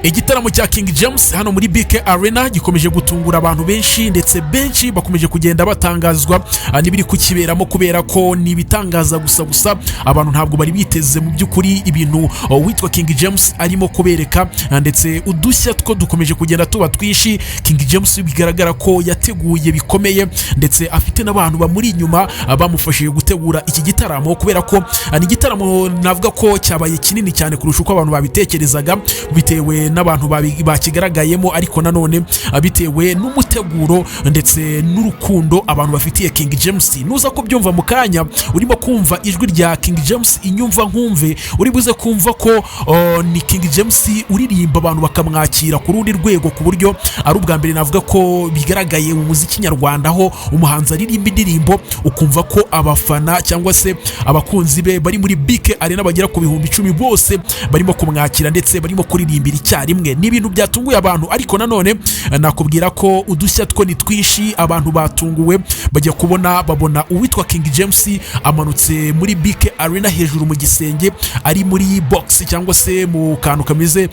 Igitaramo cya King James hano muri BK Arena gikomeje gutungura abantu benshi, ndetse benshi bakomeje kugenda batangazwa n'ibiri kukiberamo, kubera ko ni ibitangaza gusa gusa. Abantu ntabwo bari biteze mu by'ukuri ibintu witwa King James arimo kubereka, ndetse udushya two dukomeje kugenda tuba twinshi. King James bigaragara ko yateguye bikomeye, ndetse afite n'abantu bamuri inyuma bamufashije gutegura iki gitaramo, kubera ko ni igitaramo navuga ko cyabaye kinini cyane kurusha uko abantu babitekerezaga, bitewe n'abantu bakigaragayemo, ariko nanone bitewe n'umuteguro ndetse n'urukundo abantu bafitiye King James. Nuza kubyumva mu kanya urimo kumva ijwi rya King James, inyumva nkumve, uri buze kumva ko ni King James uririmba abantu bakamwakira ku rundi rwego, ku buryo ari ubwa mbere navuga ko bigaragaye mu muziki nyarwanda aho umuhanzi aririmba indirimbo ukumva ko abafana cyangwa se abakunzi be bari muri BK Arena bagera ku 10,000 bose barimo kumwakira ndetse barimo kuririmbira icyarimwe. Ni ibintu byatunguye abantu, ariko nanone nakubwira ko udushya two ni twinshi. Abantu batunguwe bajya kubona babona uwitwa King James amanutse muri BK Arena hejuru mu gisenge, ari muri box cyangwa se mu kantu kameze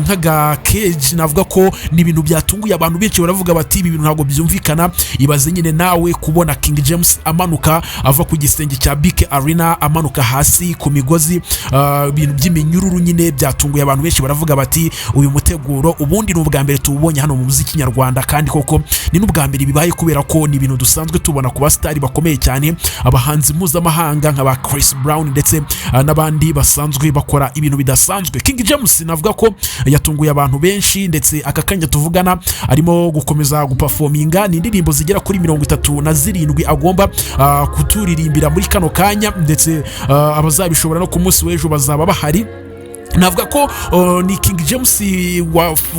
nk'aga cage. Navuga ko ni ibintu byatunguye abantu benshi, baravuga bati: "Ibi bintu ntabwo byumvikana." Ibaze nyine nawe kubona King James amanuka ava ku gisenge cya BK Arena, amanuka hasi ku migozi, ibintu by'iminyururu nyine byatunguye abantu benshi. Baravuga bati: "Uyu muteguro ubundi ni ubwa mbere tuwubonye hano mu muziki nyarwanda." Kandi koko ni n'ubwa mbere bibaye, kubera ko ni ibintu dusanzwe tubona ku basitari bakomeye cyane, abahanzi mpuzamahanga nka ba Chris Brown ndetse n'abandi basanzwe bakora ibintu bidasanzwe. King James navuga ko yatunguye abantu benshi, ndetse aka kanya tuvugana arimo gukomeza guperforminga. Ni indirimbo zigera kuri 37 agomba kuturirimbira muri kano kanya, ndetse abazabishobora no ku munsi w'ejo bazaba bahari. Navuga ko ni King James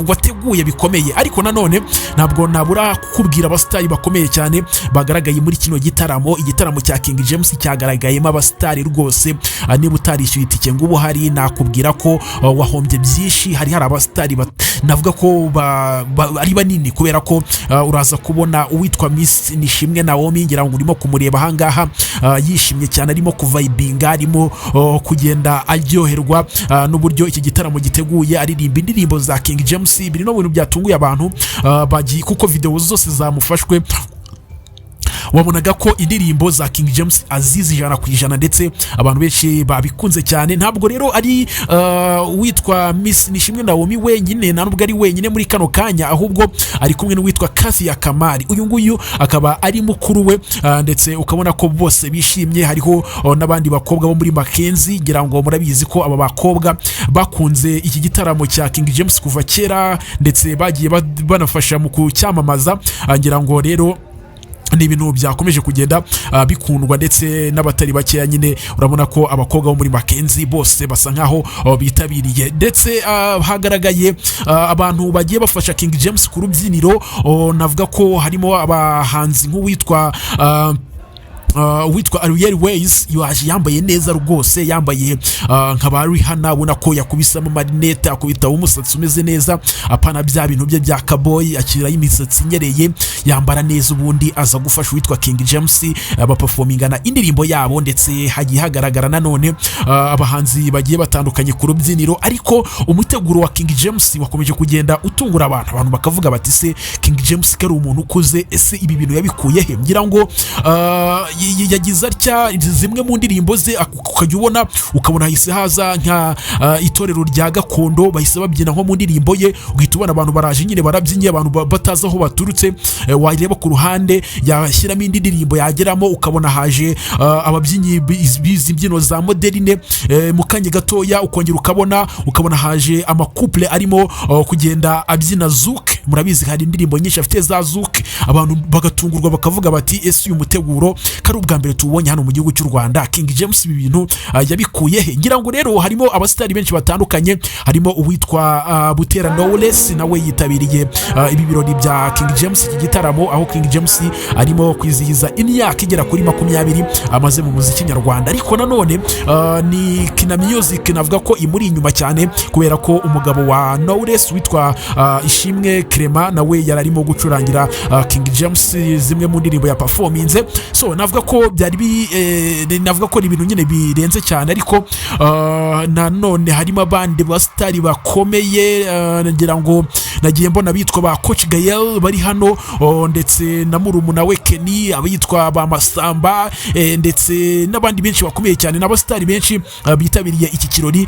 wateguye bikomeye, ariko nanone ntabwo nabura kukubwira abasitari bakomeye cyane bagaragaye muri kino gitaramo. Igitaramo cya King James cyagaragayemo abasitari rwose. Niba utarishyuye itike ngo ubu hari, nakubwira ko wahombye byinshi. Hari abasitari navuga ko ari banini, kubera ko uraza kubona uwitwa Miss Nishimwe Naomi. Ngira ngo urimo kumureba ahangaha, yishimye cyane, arimo kuvibinga, arimo kugenda aryoherwa n'uburyo iki gitaramo giteguye, aririmba indirimbo za King James. Biri no mu bintu byatunguye abantu bagiye, kuko video zose zamufashwe wabonaga ko indirimbo za King James azizi 100%, ndetse abantu benshi babikunze cyane. Ntabwo rero ari uwitwa Miss Nishimwe Naomi wenyine, nta nubwo ari wenyine muri kano kanya, ahubwo ari kumwe n'uwitwa Kathia Kamali. Uyu nguyu akaba ari mukuru we, ndetse ukabona ko bose bishimye. Hariho n'abandi bakobwa bo muri Mackenzie. Ngira ngo murabizi ko aba bakobwa bakunze iki gitaramo cya King James kuva kera, ndetse bagiye banafasha mu kucyamamaza. Ngira ngo rero ni ibintu byakomeje kugenda bikundwa ndetse n'abatari bakeya nyine. Urabona ko abakobwa bo muri Mackenzie bose basa nkaho bitabiriye, ndetse hagaragaye abantu bagiye bafasha King James ku rubyiniro. Navuga ko harimo abahanzi nk'uwitwa witwa Ariel Wayz, yaje yambaye neza rwose, yambaye nka ba Rihanna. Ubona ko yakubisemo amarinete, akubitaho umusatsi umeze neza, apana bya bintu bye bya kaboyi, akiraho imisatsi inyereye, yambara neza, ubundi aza gufasha uwitwa King James, baperformingana indirimbo yabo. Ndetse hagiye hagaragara nanone abahanzi bagiye batandukanye ku rubyiniro, ariko umuteguro wa King James wakomeje kugenda utungura abantu. Abantu bakavuga bati: "Se King James ko ari umuntu ukuze, ese ibi bintu yabikuye he?" Ngira ngo yagize atya, zimwe mu ndirimbo ze ukajya ubona, ukabona hahise haza nka itorero rya gakondo, bahise babyina nko mu ndirimbo ye, ugahita ubona abantu baraje nyine barabyinnye, abantu batazi aho baturutse. Wareba ku ruhande yashyiramo indi ndirimbo, yageramo ukabona haje ababyinnyi bizi imbyino za moderne. Mu kanya gatoya ukongera ukabona haje amacouple arimo kugenda abyina zouk. Murabizi hari indirimbo nyinshi afite za zouk. Abantu bagatungurwa, bakavuga bati: "Ese uyu muteguro ko ari ubwa mbere tuwubonye hano mu gihugu cy'u Rwanda, King James ibi bintu yabikuye he?" Ngira ngo rero harimo abasitari benshi batandukanye, harimo uwitwa Butera Knowless, nawe yitabiriye ibi birori bya King James, iki gitaramo aho King James arimo kwizihiza imyaka igera kuri 20 amaze mu muziki nyarwanda. Ariko nanone ni Kina Music navuga ko imuri inyuma cyane, kubera ko umugabo wa Knowless witwa Ishimwe. Clement nawe yari arimo gucurangira King James zimwe mu ndirimbo ya performinze. So navuga ko byari navuga ko ni ibintu nyine birenze cyane, ariko nanone harimo abandi basitari bakomeye. Ngira ngo nagiye mbona bitwa ba Coach Gael bari hano, ndetse na murumuna we Kenny, abitwa ba Masamba, ndetse n'abandi benshi bakomeye cyane, n'abasitari benshi bitabiriye iki kirori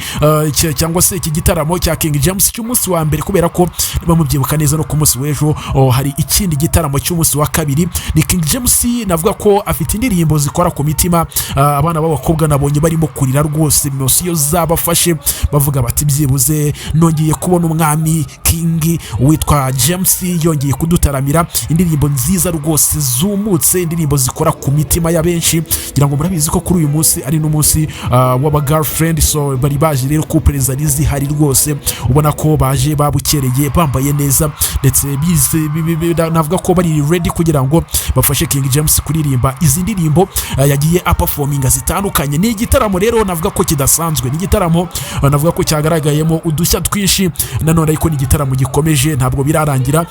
cyangwa se iki gitaramo cya King James cy'umunsi wa mbere, kubera ko niba mubyibuka neza, no ku munsi w'ejo hari ikindi gitaramo cy'umunsi wa kabiri. Ni King James, navuga ko afite indirimbo zikora ku mitima. Abana b'abakobwa nabonye barimo kurira rwose, emotion zabafashe, bavuga bati: "Byibuze nongeye kubona umwami King witwa James yongeye kudutaramira indirimbo nziza rwose zumutse, indirimbo zikora ku mitima ya benshi." Ngira ngo murabizi ko kuri uyu munsi ari n'umunsi w'aba girlfriend. So bari baje rero, couple zari zihari rwose, ubona ko baje babukereye, bambaye neza, ndetse bize navuga ko bari ready kugira ngo bafashe King James kuririmba izi ndirimbo yagiye aperforminga zitandukanye. Ni igitaramo rero navuga ko kidasanzwe, ni igitaramo navuga ko cyagaragayemo udushya twinshi nanone, ariko ni igitaramo gikomeje, ntabwo birarangira.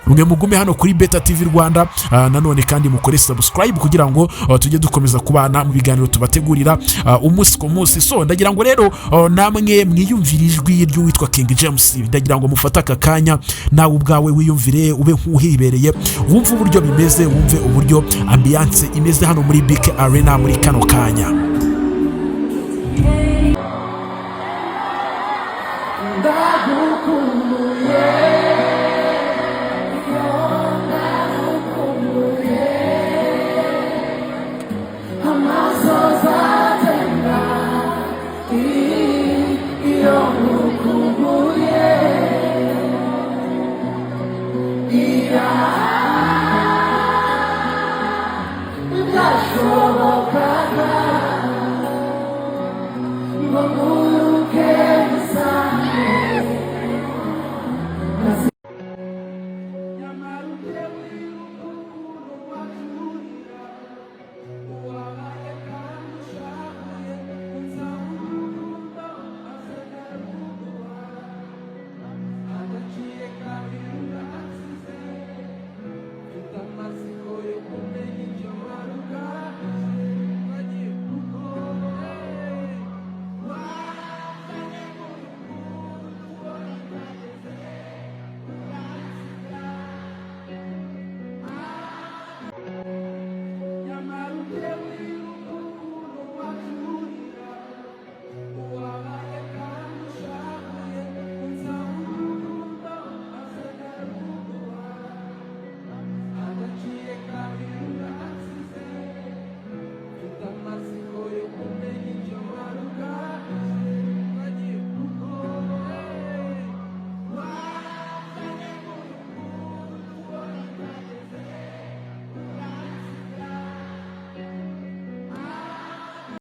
Mwe mugume hano kuri Beta TV Rwanda, nanone kandi mukore subscribe kugira ngo tujye dukomeza kubana mu biganiro tubategurira umunsi ku munsi. So ndagira ngo rero namwe mwiyumvire ijwi ry'uwitwa King James. Ndagira ngo mufate aka kanya nawe ubwawe wiyumvire, ube nk'uhibereye, wumve uburyo bimeze, wumve uburyo ambiance imeze hano muri BK Arena muri kano kanya.